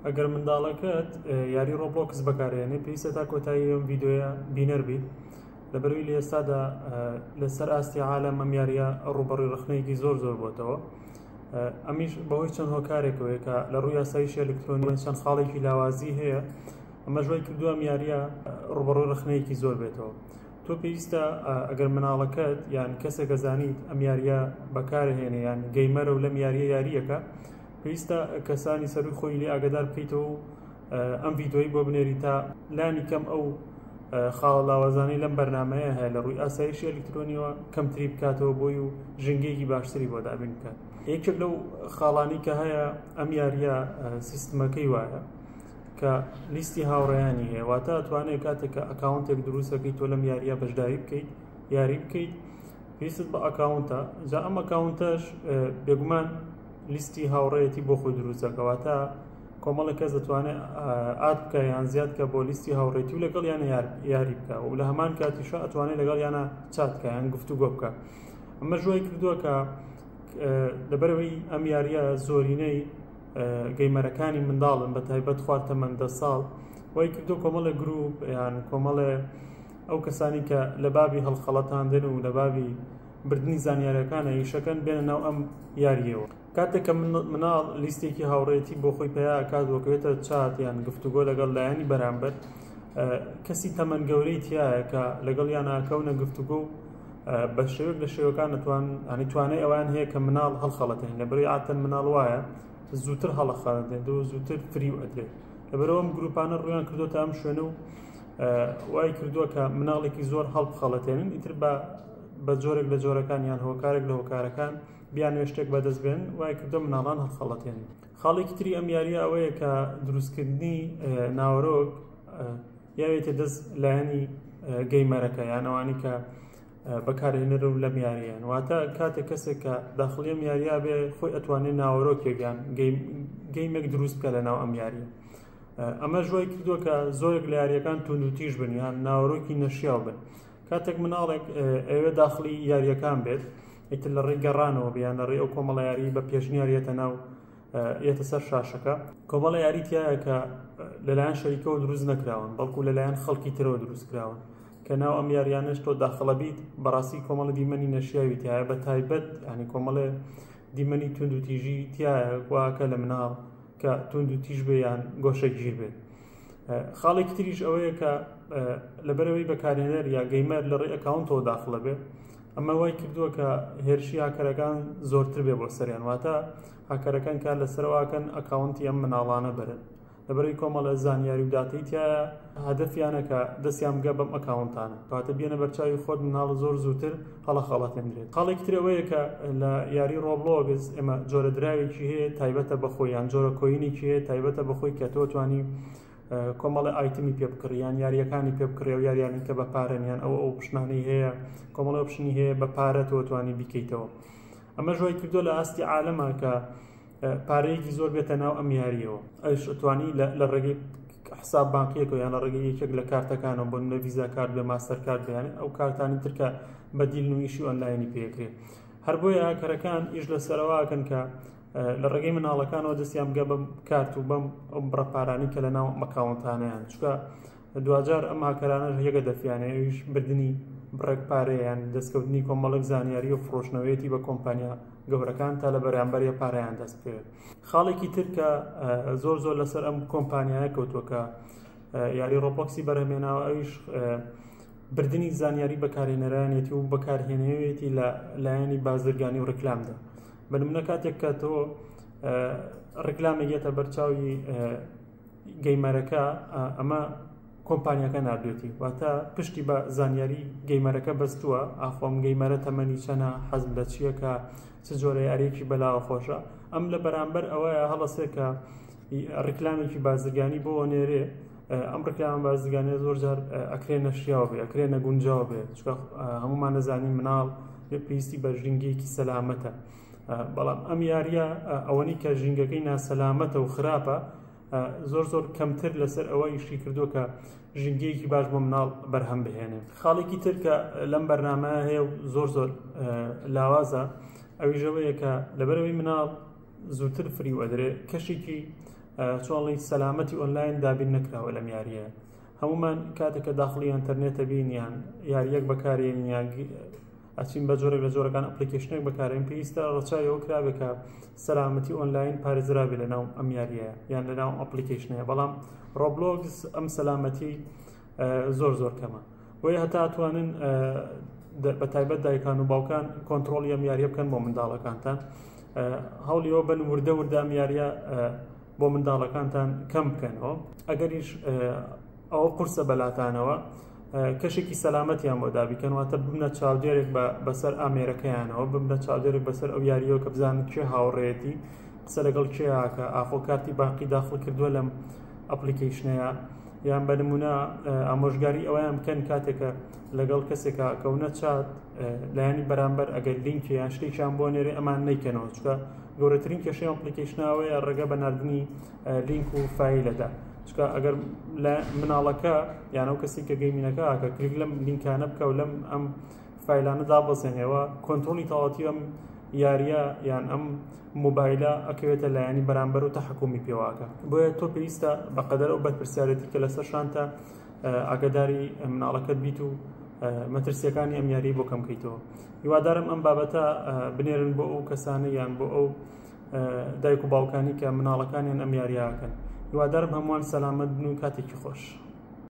ئەگەر منداڵەکەت یاری ڕۆبلۆکس بەکارێنێ پێویستە تا کۆتایی ئەم ڤیدیۆیە بینەر بیت، لەبەرەوەی لە ئێستادا لەسەر ئاستی عالەم ئەم یاریە ڕووبەڕووی ڕەخنەیەکی زۆر زۆر بۆتەوە. ئەمیش بەهۆی چەند هۆکارێکەوەی کە لە ڕووی یاسایشی ئەلکترۆنی چەند خاڵێکی لاوازی هەیە، ئەمەش وای کردووە ئەم یاریە ڕووبەڕووی ڕەخنەیەکی زۆر بێتەوە. تۆ پێویستە ئەگەر مناڵەکەت یان کەسێکە زانیت ئەم یاریە بەکارهێنێ یان gamer ە و لەم یاریە یاریەکە، پێویستە کەسانی سەروی خۆی لێ ئاگادار بکەیتەوە و ئەم ڤیدیۆی بۆ بنێری تا لانی کەم ئەو خاڵە لاوازانەی لەم بەرنمەیە هەیە لە ڕووی ئاسایشی ئەلکترۆنیەوە کەمتری بکاتەوە بۆی و ژینگەیەکی باشتری بۆ دابین بکات. یەکێک لەو خاڵانی کە هەیە ئەم یاریە سیستمەکەی وایە کە لیستی هاوڕێیانی هەیە، واتە ئەتوانێت کاتێک کە account ێک دروستەکەی تۆ لەم یاریە بەشداری بکەیت یاری بکەیت پێویستت بە account ە، جا ئەم account ەش بێگومان لیستی هاوڕێیەتی بۆ خۆی دروست دەکە، واتە کۆمەڵێک کەس دەتوانێت add بکە یان زیاد کە بۆ لیستی هاوڕێتی و لەگەڵ یانە یاری بکە و لە هەمان کاتیشە ئەتوانێت لەگەڵ یانە چات کە یان گفتوگۆ بکە. ئەمە وای کردووە کە لەبەرەوەی ئەم یاریە زۆرینەی gamer ەکانی منداڵن بە تایبەت خوار تەمەن 10 ساڵ، وای کردو کۆمەڵێ گروپ یان کۆمەڵێ ئەو کەسانی کە لە بابی هەڵخەڵەتاندن و لە بابی بردنی زانیاریەکانە ئیشەکەن بێنە ناو ئەم یاریەوە. کاتێک کە مناڵ لیستێکی هاوڕێتی بۆ خۆی پەیا ئەکات وەکەوێتە چات یان گفتوگۆ لەگەڵ لایەنی بەرامبەر، کەسی تەمەن گەورەی تایە کە لەگەڵ یان ئاکەونە گفتوگۆ و بە شێوەیەک لە شێوەکان نتوان ئەنی توانای ئەوان هەیە کە مناڵ هەڵخەڵەتێن، لەبەرەی عادەتەن مناڵ وایە زووتر هەڵەخەڵەتێن و زووتر فریو ئەدرێت. لەبەرەوە ئەم گروپانە ڕویان کردوتە ئەم شوێنە و وای کردووە کە مناڵێکی زۆر هەڵبخەڵەتێنن، ئیتر بە جۆرێک لە جۆرەکان یان هۆکارێک لە هۆکارەکان بیانوێ شتێک بەدەست بێن، وای کردو مناڵان هەڵخەڵەتێنن. خاڵێکی تری ئەم یاریە ئەوەیە کە دروستکردنی ناوەرۆک یاوێتە دەست لایەنی gamer ەکە یان ئەوانی کە بەکارهێنەر و لەم یاریان، واتە کاتێک کەسێک کە داخلی ئەم یاریە بێ خۆی ئەتوانێت ناوەرۆکێک یان game ێک دروست بکە لە ناو ئەم یاریە. ئەمە وای کردووە کە زۆرێک لە یاریەکان توندوتیژ بن یان ناوەرۆکی نەشیاو بن. کاتێک مناڵێک ئەوێ داخلی یاریەکان بێت، ئیتر لە ڕێی گەڕانەوە بیان لە ڕێی ئەو کۆمەڵە یاری بە پێشنیار یەتە ناو یەتە سەر شاشەکە، کۆمەڵە یاری تایە کە لەلایەن شەریکەوە دروست نەکراون، بەڵکو لەلایەن خەڵکی ترەوە دروست کراون کە ناو ئەم یاریانەش تۆ داخڵە بیت بەڕاستی کۆمەڵە دیمەنی نەشیاوی تایە، بە تایبەت ینی کۆمەڵێ دیمەنی توند و تیژی تایە واکە لە مناڵ کە توند و تیژ بێ یان گۆشەگیر بێت. خاڵێکی تریش ئەوەیە کە لەبەرەوەی بەکارهێنەر یا gamer لە ڕێی account ەوە داخڵە بێ، ئەمە وای کردووە کە هێرشی هاکەرەکان زۆرتر بێ بۆ سەریان، واتە هاکەرەکان کار لەسەرواکەن account ی ئەم مناڵانە بەرن، لەبەرەی کۆمەڵە زانیاری و داتەی تایە هەدەفیانە کە دەستیان بگە بەم account انە، کەواتە بێنە بەرچاوی خۆت مناڵ زۆر زووتر هەڵەخەڵەتێندرێت. خاڵێکی تر ئەوەیە کە لە یاری ڕۆبلۆکس ئێمە جۆرە دراوێکی هەیە تایبەتە بە خۆی یان جۆرە coin ێکی هەیە تایبەتە بە خۆی کە تۆ توانی کۆمەڵی item ی پێ بکڕی یان یاریەکانی پێ بکڕی و یاریانی کە بە پارەن یان ئەو option انەی هەیە کۆمەڵی option ی هەیە بە پارە تۆ توانی بیکەیتەوە. ئەمە وای کردووە لە ئاستی عالەمە کە پارەیەکی زۆر بێتە ناو ئەم یاریەوە، ئەوش توانی لە ڕێگەی حساب بانقیەکەوە یان لە ڕێگەی یەکێک لە کارتەکانەوە بۆ نمونە ڤیزا کارت بێ ماستەر کارت بێ ئەو کارتانی ترکە بەدیل و ئیشی ئۆنلاینی پێکرێ. هەر بۆیە هاکەرەکان ئیش لەسەرەوەکەن کە لە ڕێگەی مناڵەکانەوە دەستیان بگە بەم کارت و بەم ئەو بڕە پارانی کە لە ناو account انیان، چونکە دواجار ئەم هاکەرانەش یەکە دەفیانە ئەویش بردننی بڕێک پارەیان دەستکەوتنی کۆمەڵێک زانیاری و فڕۆشنەوەیەتی بە کۆمپانیا گەورەکان تا لە بەرامبەریە پارەیان دەست بکەوێت. خاڵێکی تر کە زۆر زۆر لەسەر ئەم کۆمپانیایە کەوتووە کە یاری ڕۆبلۆکسی بەرهەمێناوە، ئەویش بردننی زانیاری بەکارهێنەرانێتی و بەکارهێنەوەیەتی لە لایەنی بازرگانی و ڕیکلامدا. بە نمونە کاتێک کە تۆ ڕیکلامێک یەتە بەرچاوی gamer ەکە، ئەمە کۆمپانیاکە نردوێتی، واتە پشتی بە زانیاری gamer ەکە بەستووە، ئاخۆم gamer ە تەمەنی چەنە، حەزم لە چییە، کە چ جۆرە یاریەکی بەلاوە خۆشە. ئەم لە بەرامبەر ئەوەیە هەڵەسێ کە ڕیکلامێکی بازرگانی بۆ نێرێ. ئەم ڕیکلامە بازرگانیە زۆر جار ئەکرێ نەشیاو بێ، ئەکرێ نەگونجاو بێ، چونکە هەمومان نەزانین مناڵ پێویستی بە ژینگەیەکی سەلامەتە، بەڵام ئەم یاریە ئەوەنی کە ژینگەکەی ناسەلامەتە و خراپە زۆر زۆر کەمتر لەسەر ئەوە ئیشی کردووە کە ژینگەیەکی باش بۆ مناڵ بەرهەم بهێنێ. خاڵێکی تر کە لەم بەرنامە هەیە و زۆر زۆر لاوازە ئەویشەوەیە کە لەبەرەوەی مناڵ زووتر فریو ئەدرێ، کەشێکی چۆڵی سەلامەتی ئۆنلاین دابین نەکراوە لەم یاریە. هەمومان کاتێک کە داخڵی ئینتەرنێتە بین یان یاریەک بەکارێن یان ئەچین بە جۆرێک لە جۆرەکان application ێک بەکارێن، پێویستە ڕەچاوی ئەوە کرابێ کە سەلامەتی ئۆنلاین پارێزرابێ لەناو ئەم یاریە یان لەناو application ەیە. بەڵام ڕۆبلۆکس ئەم سەلامەتی زۆر زۆر کەمە. بۆیە هەتا توانن بە تایبەت دایکان و باوکان کۆنترۆڵی ئەم یاریە بکەن بۆ منداڵەکانتان، هەوڵیەوە بن وردە وردە ئەم یاریە بۆ منداڵەکانتان کەم بکەنەوە. ئەگەریش ئەوە قورسە بەلاتانەوە، کەشێکی سەلامەتیان بۆ دابیکەن، واتە ببنە چاودێرێک بەسەر ئامێرەکەیانەوە، ببنە چاودێرێک بەسەر ئەو یاریەوە کە بزانن کێ هاوڕێیەتی، قسە لەگەڵ کێیاکە، ئاخۆ کارتی بانقی داخل کردووە لەم application ەیە، یان بە نمونە ئامۆژگاری ئەویان بکەن کاتێکە لەگەڵ کەسێکا کەونە چات، لایەنی بەرامبەر ئەگەر لینکی یان شتێکیان بۆ نێرێ ئەمان نەیکەنەوە، چونکە گەورەترین کێشەی application ەوەیە ڕێگە بە ناردنی لینک و فایلەدا. چونکە ئەگەر مناڵەکە یان ئەو کەسی کە gaming ەکە ئاکە کلیک لەم لینکانە بکە و لەم ئەم فایلانە دابەزێنەوە، کۆنترۆڵی تەواوەتی ئەم یاریە یان ئەم مۆبایلە ئەکەوێتە لایەنی بەرامبەر و تەحکومی پێواکە. بۆیە تۆ پێویستە بەقەدەر ئەو بەرپرسیارێتی کە لەسەر شانتە ئاگاداری مناڵەکەت بیت و مەترسیەکانی ئەم یاری بۆ کەم بکەیتەوە. هیوادارم ئەم بابەتە بنێرن بۆ ئەو کەسانە یان بۆ ئەو دایک و باوکانی کە مناڵەکانیان ئەم یاریاکەن. هیوادارم هەمووان سەلامەت بن و کاتێکی خۆش.